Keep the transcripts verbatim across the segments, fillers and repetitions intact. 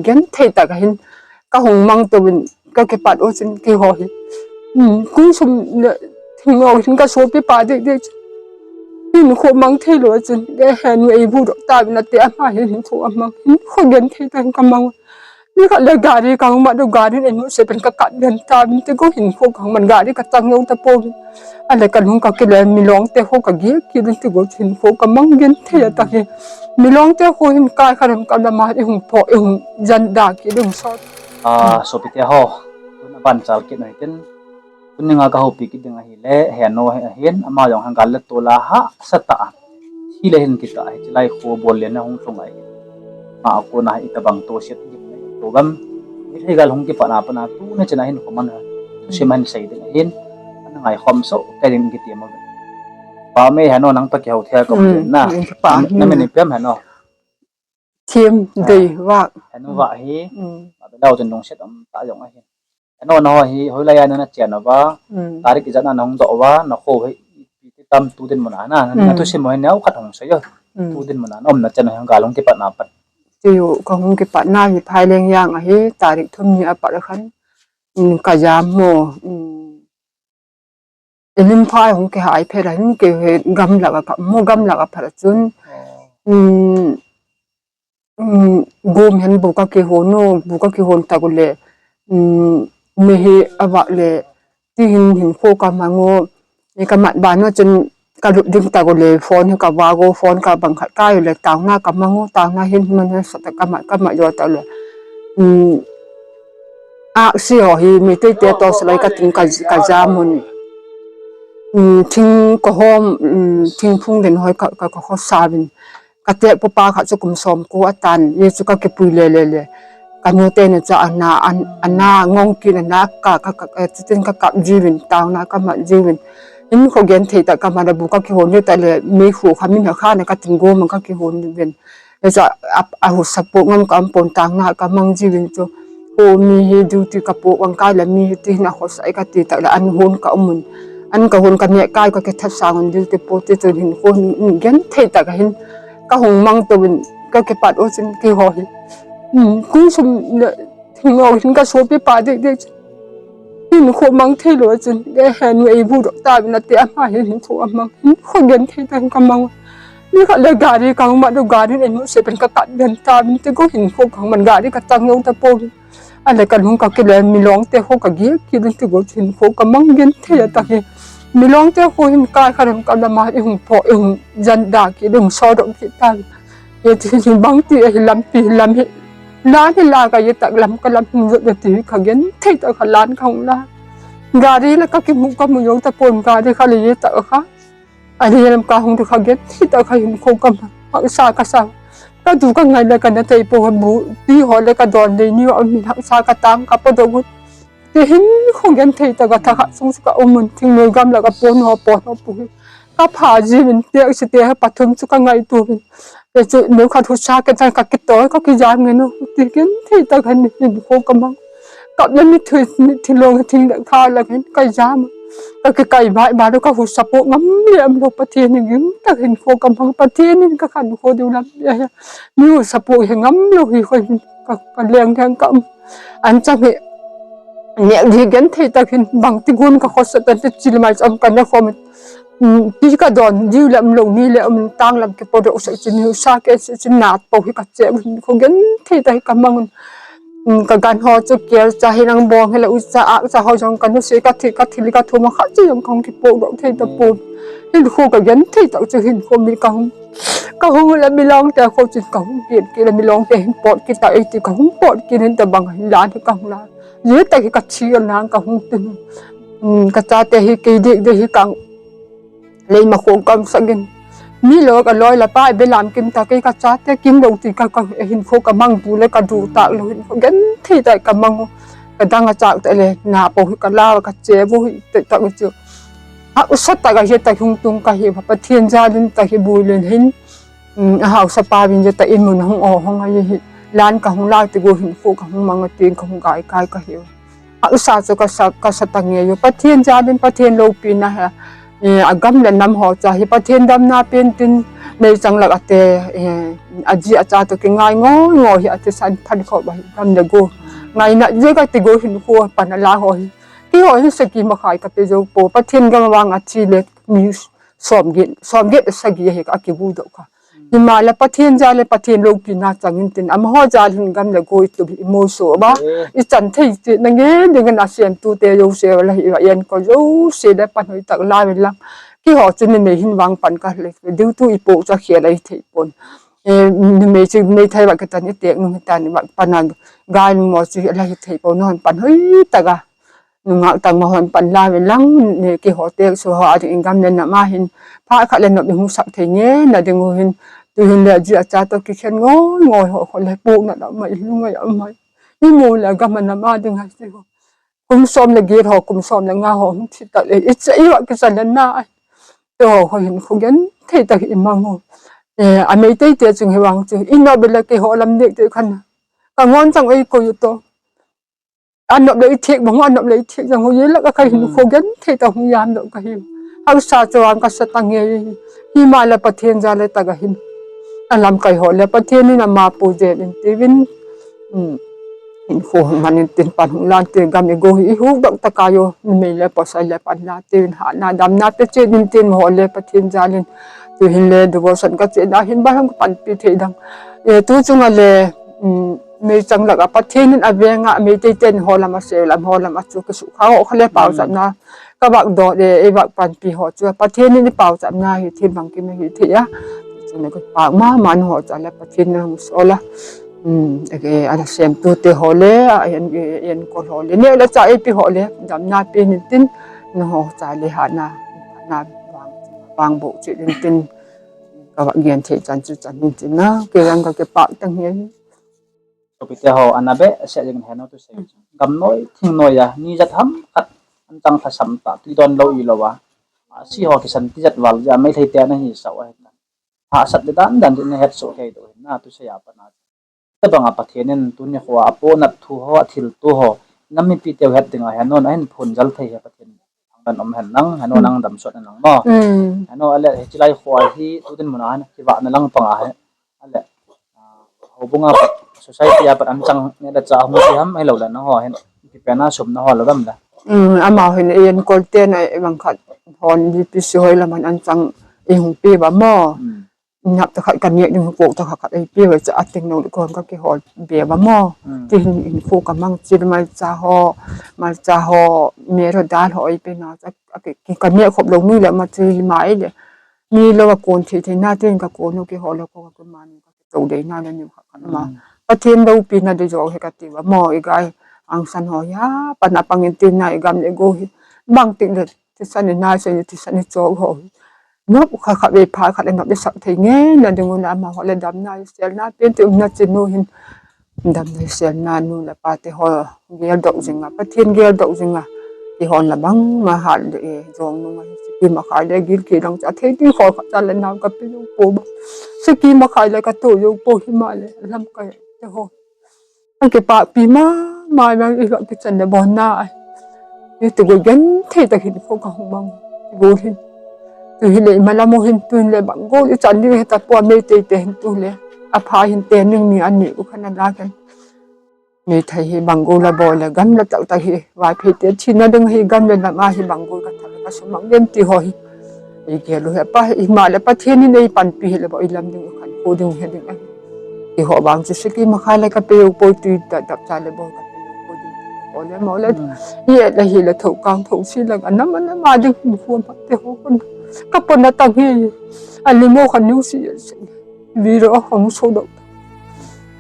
Genthei tah a hin kahung mang tou vin, ka kipat u chun keiho hi. Kum sum le thing ho hin ka sopi pa deh deh chu. Hinkho mang thei lou chun, ka henu ei bu doh ta vin ati ama hi hinkho amang. Hinkho genthei tah in ka mang. Nikhat le gari kahung mat u, gari in ei mu se pen ka kap den ta vin, ti ko hinkho kahung man, gari ka chang jou ta pou vin. Ale ka lung ka kile, milong te ho ka gel kit in ti ko hinkho ka mang genthei a tah hi. Milong te ho hin kai kha dem ka la ma, i hung pho, i hung jan da kit, i hung sot. A, sopi te ho, tun a ban chal kit noi tin. Tuni nga ka houpi kit ding ahile, henu hi ahin, ama jong hang gal le tol a hahsa tah a. Thi le hin kitah a, hiche lai kho bol le na hung lhung ahi. Ama a kona hi itobang toset ding na to gam. Hithei gal hung kipat na pat na, tuni chan a hinkho man a. Thusim a hin sei ding ahin. Ana ngai khom soh kei ding kiti mo. Pa me henu nang toh kihou thei a ka um na. Na min ipi ham henu? Thim, Dei, Vah. Henu Vah hi. Ma be lau chun lungset um tah jong ahi. Henu, na ho hi hoilai a na na chen uva. Tarik ijat na na hung doh uva, na kho hi ipi ti tam tu dinmun a na. Na thusim ho hi neokhat hung sei jo. Tu dinmun a na um na chen u hi gal hung kipat na pat. Ti u ka hung kipat na hi Phaileng jang ahi, tarik thum ni a pat a khan. Ka jam mo. Ilim phai hung kihai phet a hin kei he gamlak a ka mu, gamlak a phat a chun. Gum hin bu ka kihon u, bu ka kihon tah u le. Mi hi avah le, ti hin hinkho ka mang u. Ka mat ban u chun ka lut ding tah u le, phone hi ka vah u, phone ka bang khat kai u le, taona ka mang u, taona hin man hahsa tah ka mat, ka mat jo tah u le. Aksi ho hi, Meitei te toh salai ka ting ka, ka jam un. Thing ka hom, thingphung den ho ka, ka, ka khosa vin. Ka tekpu pa khat chu kum som ko atan, hichu ka kipui le, le, le. Ka nu te na cha ana, ana ngong kit ana ka, ka, ka, ka, chutin ka kap jiuvin, taona ka mat jiuvin. Hinkho genthei tah ka man a bu ka kihon u tah le, meikhu kha min ha kha na ka tin gom a ka kihon uvin. Hichu a, a husa poh ngam ka um pon, taona ka mang jiuvin chu. Ho mi hi duty ka poh vang kai le mi hi ti hin a khosa e ka ti tah le an hon ka um un. An ka hon ka neh kai ka kithat sang un duty poh ti chun hinkho genthei tah a hin kahung mang tou vin ka kipat u chun keiho hi. Kum sum le thing ho hin ka sopi pa deh deh chu. Hinkho mang thei lou chun, ka henu ei bu doh ta vin ati ama hi hinkho amang. Hinkho genthei tah in ka mang. Nikhat le gari kahung mat u, gari in ei mu se pen ka kap den ta vin ti ko hinkho kahung man, gari ka chang jou ta pou vin. Ale ka lung ka kile, milong te ho ka gel kit in ti ko hinkho ka mang genthei a tah hi. Milong te ho hin kai kha dem ka la ma, i hung pho, i hung jan da kit, i hung sot doh kit ta vin. Hiche hi bang ti ahi, lampi lam hi. Lan hi la ka ye tah lam ka lam hung jot ti hi ka genthei tah a ka lan ka hung la. Gari la ka kimu ka mu jou ta pon, gari kha le ye tah a kha. Ani lam ka hung ti kha genthei tah a ka hinkho ka mang. Hahsa ka sa. Ka du ka ngai le ka na thei pou, bu ti ho le ka don le ni a min hahsa ka tang ka podoh u. Ti hinkho genthei tah a thakhat sung chu ka um un, thingnoi gamlak a pon ho, pon ho pu hi. Ka pha jiuvin, tekse te ha pathum chu ka ngaito uvin. Hichu neokhat husa kei tah ka kitoi, ka kijam ngen u. Ti genthei tah a hin hinkho ka mang. Kap le mithi, mithi long thing le kha la hin ka jam. Ka kikai bai bai lou, ka husa poh ngam le um lou, Pathen in gim tah a hinkho ka mang, Pathen in ka khankho diu lam. Mi husa poh hi ngam lou hi khoi hin ka, ka leng leng ka um. An chang hi, neh di genthei tah a hin bang ti gon ka khosa tah ti chil mai chom ka ne khom. Ti ka don diu le um lou, ni le um, tang lam kipodoh sah chu, mi husa kei sah chu, na pou hi ka che u, hinkho genthei tah a ka mang un. Ka gan ho chu kel cha hi nang bong hi le u cha ak cha ho jong ka nu se ka thi, ka thil ka thum a khat chu jong ka hung kipodoh thei ta pon. Hinkho ka genthei tah chu hinkho mi ka hung Ka hung le milong te kho chun ka hung kit, kit le milong te hin pot kit ta e ti ka hung pot kit hin tabang hin lan hi ka hung lan. Ye tah hi ka thi a nang ka hung tun. Ka chate hi kei dek dek hi ka lei ma khong kam sa gin. Mi lou ka loi la pa belam kim ta kei ka chate kim lou ti ka, ka hinkho ka mang bu le ka du tak lou hinkho genthei tah a ka mang u. Ka dang a chak tah le na pou hi ka la ka che u hi tah tah chu. Hahsa tah a hi tah hung tung ka hi, Pathen jal in tah hi bu len hin. A hausa pa vin je tah in mun hung o hung a hi, lan ka hung lai ti go hinkho ka hung mang a ti ka hung kai kai ka hi. Hahsa chu ka sa, ka sa tah nge u. Pathen jal in Pathen loupina hi. Eh, agam le nam ho cha hi Pathen damna pen tin, meichang lak ate, eh, aji acha toh kingai ngol ngol hi athisan phan khop ahi, gam le go. Ngaina jeh a kati go hin kho pan ala ho hi. Keiho hin saki makhai kape jou poi, Pathen gam vang athi le mi som get, som get sagi hi akibu doh kha. Himahleh Pathen jal le Pathen loupina chang in tin, amaho jal hin gam le go itup hi imoso ba. Eh. Ichan thei ti nange ding in asemtute jouse la hi va enkol jouse le phat hoitah la ve lang. Keiho chu numei hin vang pan kale, diu tu ipoh cha khel ahi thei pon. Eh, numei chu meithai va katan itek nung hitan va pan a gal mo chu la hi thei pon, non pan hoitah a. Nungah tang ma hon pan la ve lang, ne keiho teksu ho a ding in gam le nam a hin, phat khat le nop ding hung sak thei nge, na ding u hin, tu hin le aji acha toh kikhen ngol ngol ho, ho le pu na la mai, lungai a mai. Imu le gam a nam a ding a si ho. Kum som le get ho, kum som le nga ho, hung thi ta le, icha iwa kisa le na ai. Te ho, ho hin khu gen, thei ta hi mang ho. Eh, a Meitei te chung hi vang chu, i nop le keiho lam nek te khan. Ka ngon chang ei ko yu to. Anop le ithek bang, anop le ithek jang ho ye la ka hin kho gen thei ta hung yam doh ka hi. Hausa chuang kasa tange. Himahleh Pathen jal le tah a hin. Alamkai ho le Pathen in ama pu jel in tiuvin. Hmm. Hin kho man in tin pan hung lan ti gam i go hi huk doh tah a yo. Numei le pasal le pan la tiuvin hana damna pe che din tin ho le Pathen jal in. Tu hin le devotion ka che na hin ba hung panpi thei dang. E tu chunga le, hmm. Meichang lak a Pathen in avenga, Meitei ten ho lam a se lam ho lam a chu ka sukha ho kha le pau chan na. Ka vak doh le, ei vak panpi ho chu Pathen in i pau chan na hi thil bang kim hi thei a. Chu na ka pau ma ma ho cha le Pathen na hung so la. Hmm, eke, ana semtute ho le, a en, en ko ho le. Ne le cha ei pi ho le, damna pe nin tin, na ho cha le hana, na vang, vang bo che nin tin. Ka vak gen thei chan chu chan nin tin na, ke yang ka ke pak tang hi. Sopite ho, ana behseh jing in heno tu sei. Gam noi, thing noi a, ni jat ham khat, an chang thasam ta, tui don lou i lou a. A, si ho kisan ti jat val ja, Meitei te ana hi sa u ahi ta. Hahsat le dan dan ti na het so kei do hin na, tu sei a pa na. Te bang a Pathen in tuni kho a, a ponat thu ho, a thil tu ho, nam mipi te u het ding a, heno na hin phun jal thei hi Pathen. Ang dan om hen lang, heno nang dam sot na lang mo. Mm. Heno ale, hi chilai kho a hi, tu din mun a hin, ki va na lang pang a hi. Ale, ah, houbung a pat, society a pat an chang ne le cha hung si ham, hello le na ho hin, ki pe na sum na ho lo dam le. Mm, ama hin enkol te na e bang khat, hon B P C hoi la man an chang i hung pi ba mo. Mm. Nap ta khat ka nek ding ko ta khat khat ei pi ba cha a ting no ko ka ki hol be ba mo. Mm. Ti hin in ko ka mang chil malcha ho, malcha ho, mero dal ho ei pe na cha a ki, ki ka nek khop lo mi le ma chil mai le. Mi lo ka kon thi thi na tin ka kon no ki hol lo ko ka man ka to dei na le ni kha kha ma. Mm. Pathen loupina dei jo he ka ti ba mo i gai ang san ho ya pa na pang in tin na i gam le go hi. Bang tik le thisan ni na se ni thisan ni cho ho hi. Nop kha kha ve pha kha le nop le sak thei nge na ding u na ma ho le damna i sel na pen ti um na chin nu hin. Damna i sel na nu le pa te ho gel dok jing a, Pathen gel dok jing a. Ti hon la bang ma ha le e jong nu ma hi siki ma khai le gil ki dang cha thei ti ho kha cha le nau ka pi yo po ba. Siki ma khai le ka to yo po hi ma le lamkai te ho. Ang kipah pi ma, ma, ma, i lo kichan le bon na ai. Ni tu go gen thei ta hin ko ka hung mang. Go hin. Tu hi le ma la mo hin tu hin le bang go i chan ni he ta po Meitei te hin tu le. A pha hin te ning ni an ni u khan a la kan. Meitei hi bang go la bo le gam la tak tak hi. Vaiphei te thi na ding hi gam le na ma hi bang go ka ta le ka sum mang den ti ho hi. I gel u he pa, i ma le Pathen in ei panpi hi le bo i lam ding u khan ko ding he ding a. I ho bang chu siki ma khai le ka pe u poi tui da dap cha le bo ka pe u poi ding. O le mo le. Mm. I et le hi le tho kang tho si le ka nam nam a ding khu ma te ho kun. Ka pon na tang hi. A le mo khan niu si. Video hong so do.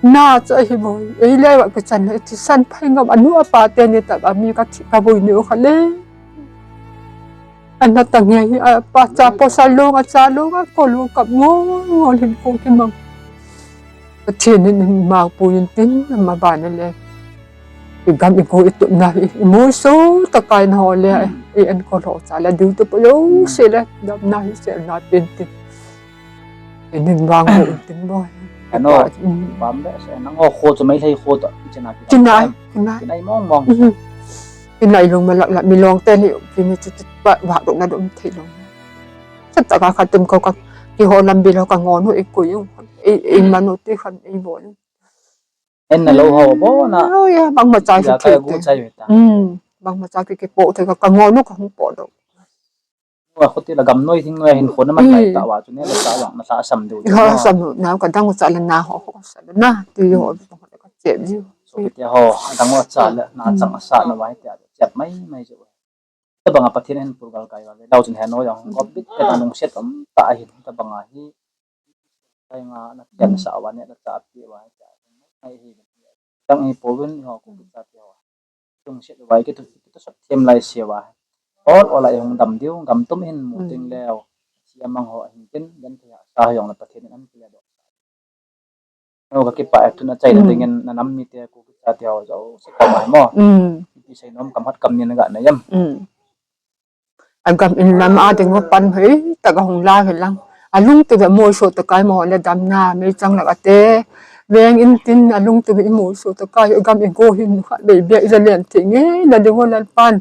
Na cha hi boi. Ei le wa ka chan le ti san phai ngam anu apa te ni ta ba mi ka thi ka boi ni o kha le. Ana ta nge hi a pa cha po sa lo nga cha lo nga ko lo ka ngo ngo hin ko ki mang. Ka thi ni ni ma pu yin tin ma ba na le. I gam i ko i tu na hi. I mo so ta kai na ho le. I en ko lo cha le diu tu po lo se le. Dam na hi se na tin tin. Inin vang ho tin bo. Ano, mm. Bam be se nang ho kho chu mai lei kho to. China ki. China, china. China mong mong. Mhm. China i lung ma lak lak mi long te ni, ki ni chu chu pa, wa do na do thei long. Khat taka khat tum ko ka kiho lambi lo ka ngon u i kui u. I, i manu ti khan i bol. En na lo ho bo na. Oh, ya, bang ma chai ya su ka thei gu te. Chai ta. Hmm, bang ma chai ki ki po te ka, ka ngon u ka hung po do. Wa khuti la gam noi thing noi hin khona man lai ta wa chu ne la sa wang na sa sam du. Ha, sam na ka dang sa la na ho, ho sa la na ti yo ka che ji. So ti ho, dang wa cha la na chang sa na wa ti a che mai mai jo. Tabanga Pathen in purgal kai va ve. Dau chun heno jong ko bit ka nung set om ta hin tabanga hi. Kai nga na kian sa wa ne na cha pi wa. Ai hi. Tang hi po vin ho ko bit sa pi wa. Tung set wa ki tu ki tu sat them lai se wa. Ol ol ai hung dam diu gam tum hin mu ting leo. Si amang ho hin tin den thia sa jong la Pathen in an pia do. No ka kipah e, tuna chaina dingin na nam mite ko kicha ti ho jo se ka mai mo. Ipi sei nom kam hat kam ni na ga na yam. A gam in lam a ding ho pan hei taka hung la he lang. A lungtup ve mo so takai mo le damna mei chang la ka te. Veng in tin a lungtup ve mo so takai gam in ko hin kha be be ja len ti nge na ding ho lan pan.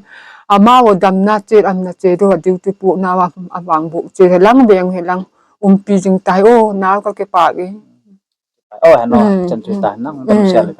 Ama wo damna che amna che do diu ti pu na wa a wang bu che he lang veng he lang. Umpi jing tai o, nau ka kipah e. Oh, heno, chan tu ta nang dam sia le.